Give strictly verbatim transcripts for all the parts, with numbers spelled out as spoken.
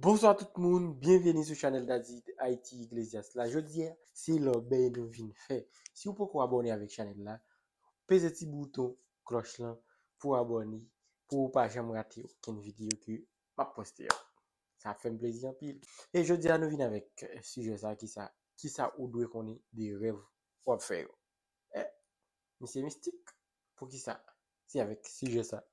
Bonswa tout moun, byenveni sou chanèl Daddy Haiti Iglesias la. Jodi a, se lòbèy nou vin fè. Si w poko abòne avèk chanèl la, peze ti bouton klòch lan pou w abòne, pou w pa janm rate okenn videyo ke m ap poste yo. Sa ap fè m plezi anpil. E jodi a, nou vin avèk, eh, sijè sa, kisa, kisa ou dwe konnen de rèv w ap fè yo. Eh, misye mistik. Poukisa? Se avèk sijè sa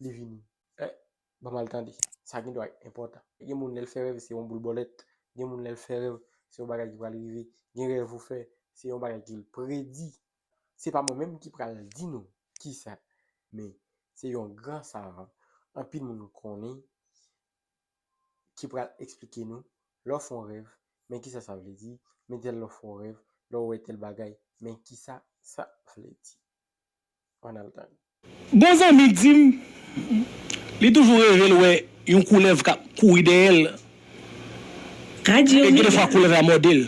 li vini. Eh, ban m al tande. Sa gen dwa enpòtan. Gen moun lè l fè rèv, se yon boul bòlèt. Gen moun lè l fè rèv, se yon bagay ki pral rive. Gen rèv ou fè, se yon bagay ki l predi. Se pa mwen menm ki pral di nou kisa, men se yon gran savan. Anpil moun konnen ki pral eksplike nou lè w fè yon rèv, men kisa sa vle di, men tèl lè w fè yon rèv, lè w wè tèl bagay, men kisa sa vle di. Ann al tande. Gon zanmi di m, li toujou reve l wè yon koulèv k ap kouri dèyè l. E gen defwa koulèv la mòde l.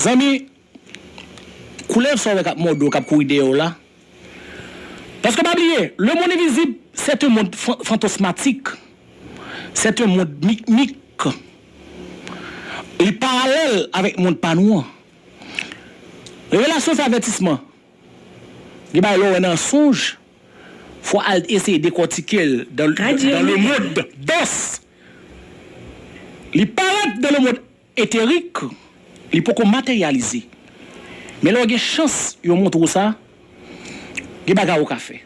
Zanmi, koulèv sa w wè k ap mòde w, k ap kouri dèyè w la, paske pa bliye, le monde invisible, c'est un monde fan- fantasmatique. C'est un monde mique-mique. Li paralèl avèk mond pa nou an. Revelasyon se avètisman. Gen bagay lè w wè nan sonj, fò w al eseye dekòtike l dans, dans le monde dòs. Li parèt dans le monde éthérique, li poko materyalize. Men lè w gen chans yo montre w sa, gen bagay ou ka fè.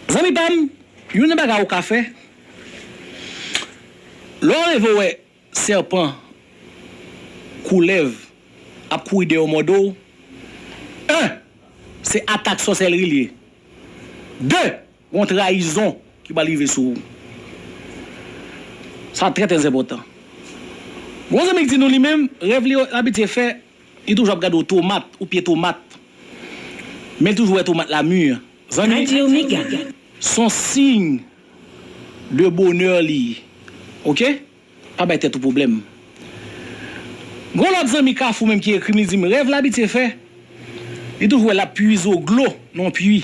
Zanmi pa m, youn nan bagay ou ka fè, lè w reve w wè sèpan, koulèv ap kouri dèyè w mòde w, en, se atak sòsèlri l ye. De, gon trayizon ki pral rive sou ou. Sa trè, trè enpòtan. Gon zanmi k di nou li menm, rèv li abitye fè, li toujou ap gade w tomat, ou pye tomat. Men l toujou wè tomat la mi. Zanmi, se yon siy de bonè li ye. Oke? Pa bay tèt ou pwoblèm. Gon lòt zanmi Kafou menm ki ekri m, li di m, rèv l abitye fè, li toujou wè l ap pwize dlo nan yon pwi.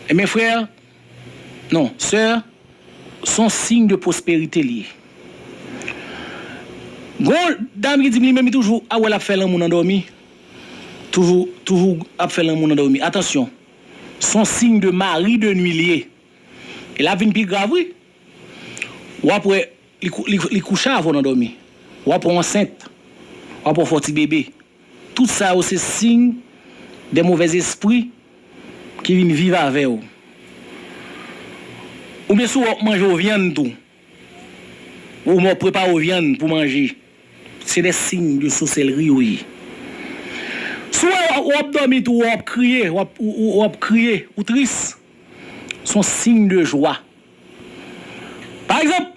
Ebyen, frè, non, sè, se yon siy de pwosperite li ye. Gon dam ki di m li menm, li toujou ap wè l ap fè lanmou nan dòmi. Toujou, toujou ap fè lanmou nan dòmi. Atansyon, se yon siy de mari de nwi li ye. E l ap vin pi grav, wi. W ap wè, li, kou- li, li kouche avè w nan dòmi. W ap wè w ansent. W ap wè w fè w ti bebe. Tout sa yo se siy de movèzespri ki vin viv avè w. Oubyen si w wè w ap manje w vyann tou. Ou wè w prepare w vyann pou manje. Se de siy de sòsèlri yo ye. Si w wè w ap dòmi tou, w ap kriye, w ap, ou, ou, w ap kriye, ou tris, se yon siy de jwa. Pa egzanp,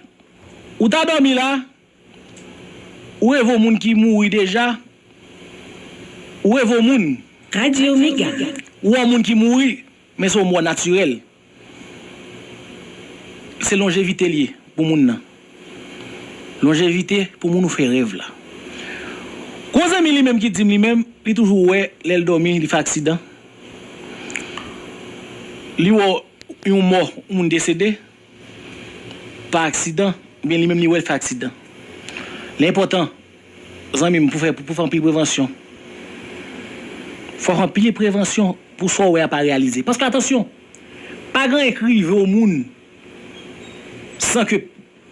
ou ta dòmi la, ou reve yon moun ki mouri deja, ou reve yon moun. Ou wè yon moun ki mouri, men se yon mò natirèl. Se lonjevite li ye pou moun nan. Lonjevite pou moun ou fè rèv la. Gon zanmi li menm ki di m li menm, li toujou wè lè l dòmi, li fè aksidan. Li wè yon mò, yon moun desede pa aksidan, oubyen li menm li wè l fè aksidan. Li enpòtan, zanmi m, pou fè, pou fè anpil prevansyon. Fò w fè anpil prevansyon pou sa w wè a pa reyalize. Paske, atansyon, pa gen anyen k rive yon moun san ke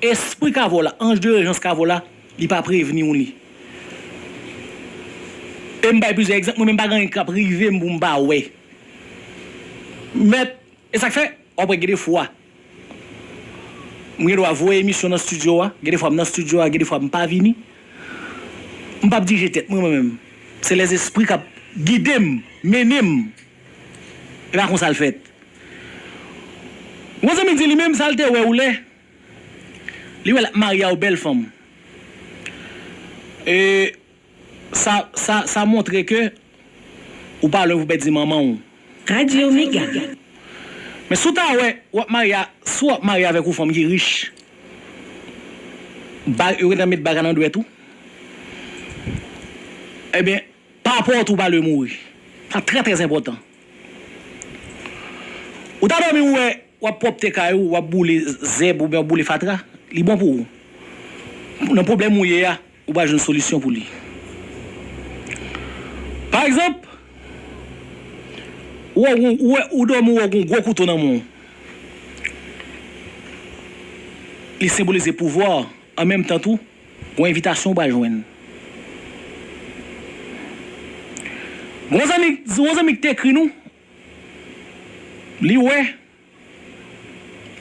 espri k avè w la, anj de rejans k avè w la, li pa prevni w li. E m bay plizyè egzanp, mwen menm pa gen anyen k ap rive m pou m pa wè. Mèt, e sa k fè, w ap wè gen de fwa, m gen dwa voye emisyon nan estidyo a, gen de fwa m nan estidyo a, gen de fwa m pa vini. M p ap dirije tèt mwen, mwen menm. Se lèzespri k ap gide m, mennen m. E pa konsa l fèt. Gon zanmi di li menm sa l te wè ou lè li wè l ap marye a yon bèl fanm. E sa, sa, sa montre ke ou pa lwen pou pèdi manman w. Men si w ta wè, w ap marye a, si w ap marye avèk yon fanm ki rich, ba, yo gentan met baga nan dwèt ou, ebyen, pa pòte ou pa lwen mouri. Sa trè, trè enpòtan. Ou ta dòmi, ou wè W ap pwòpte kay ou, w ap boule zèb oubyen w ap boule fatra, li bon pou ou. Nan pwoblèm ou ye a, ou pral jwenn solisyon pou li. Pa egzanp, ou wè, ou, ou wè, ou dòmi, ou wè yon gwo kouto nan men w. Li senbolize pouvwa, an menm tan tou, yon envitasyon ou pral jwenn. Gon zanmi, gon zanmi ki te ekri nou, li wè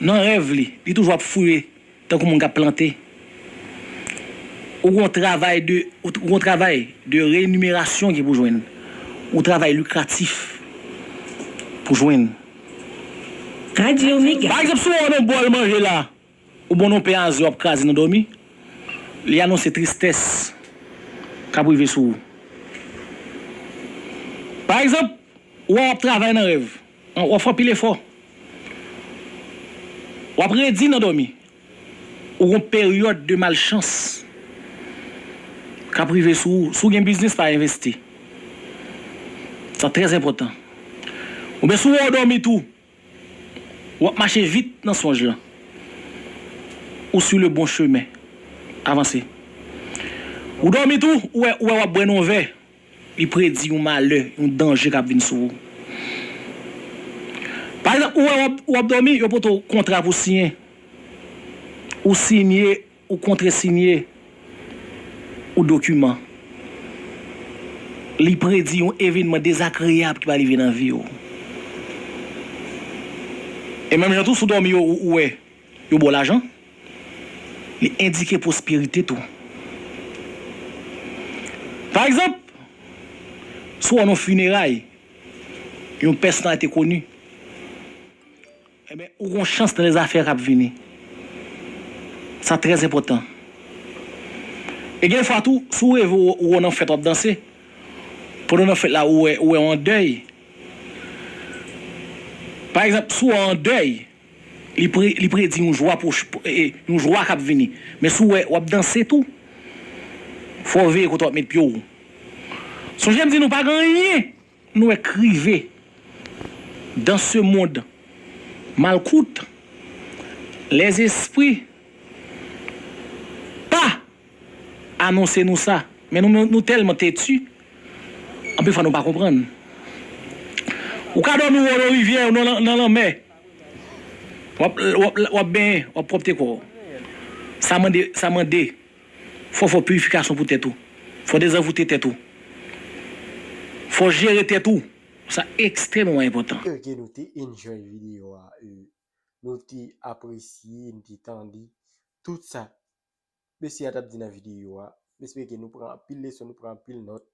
nan rèv li, li toujou ap fouye tankou moun k ap plante. Ou gon travay de, ou gon travay de renimerasyon ki pou jwenn. Ou travay likratif pou jwenn. Radyo Mega. Pa egzanp, si w wè nan bòl manje la, ou bon nan pen a zè w ap kraze nan dòmi, li anonse tristès k ap rive sou ou. Pa egzanp, ou wè w ap travay nan rèv, w ap fè anpil efò, w ap redi nan dòmi, ou gon peryòd de malchans k ap rive sou ou. Si w gen biznis, pa envesti. Sa trè enpòtan. Oubyen si w wè w dòmi tou, w ap mache vit nan sonj lan. Ou sur le bon chemen. Avanse. Ou dòmi tou, ou wè, ou wè w ap bwè nan yon vè. Li predi yon malè, yon danje k ap vin sou ou. Pa egzanp, ou wè w ap, w ap dòmi, yo pote w kontra pou siyen. Ou siyen, ou kontresinye yon dokiman. Li predi yon evenman dezagreyab ki va rive nan vi w. E menm jan tou, si w dòmi, yo, ou, ou wè, yo ba w lajan, li endike pwosperite tou. Pa egzanp, si w wè nan fineray yon pèsonalite koni, enben, ou gon chans nan lèzafè k ap vini. Sa trè enpòtan. E gen fwa tou, si w reve w, w nan fèt, w ap danse, pandan nan fèt la, ou wè, ou wè w an dèy. Pa egzanp, si w an dèy, li pre, li predi yon jwa pwoch, e, yon jwa k ap vini. Men si w wè w ap danse tou, fò w veye kote w ap met pye w. Sonje m di nou pa gen anyen nou wè k rive dans ce monde malkout, lèzespri pa anonse nou sa. Men nou, nou, nou tèlman teti, anpil fwa nou pa konprann. Ou ka dòmi w nan rivyè, w nan, nan lanmè. W ap, w ap, w ap benyen, w ap pwòpte kò w. Sa mande, sa mande. Fò w fè pirifikasyon pou tèt ou. Fò w dezanvoute tèt ou. Fò w jere tèt ou. Sa ekstrèmman enpòtan. Ke nou te enjoy videyo a. Nou te apresye, nou te tande tout sa mesye a t ap di nan videyo a. M espere ke nou pran anpil leson, nou pran anpil nòt,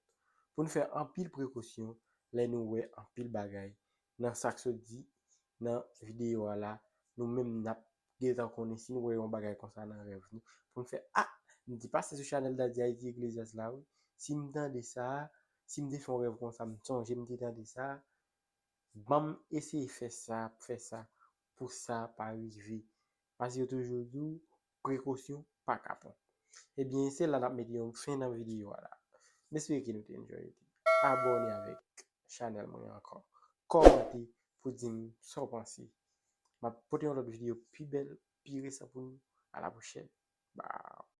pou n fè anpil prekosyon lè nou wè anpil bagay nan sa k sot di nan videyo a la. Nou menm n ap gentan konnen si n wè yon bagay konsa nan rèv nou, pou n fè, ah, m te pase sou chanèl Daddy Haïti Iglesias la wi. Si m tande sa, si m te fè yon rèv konsa, m sonje m te tande sa. Ban m eseye fè sa, fè sa, pou sa pa rive. Paske yo toujou di w, prekosyon pa kapon. Ebyen, se la n ap mete yon fen nan videyo a la. M espere ke nou te enjoy. Abòne avèk chanèl mwen ankò. Kòmante pou di m sa w panse. M ap pote yon lòt videyo pi bèl, pi resan pou nou. A la pwochèn. Bye.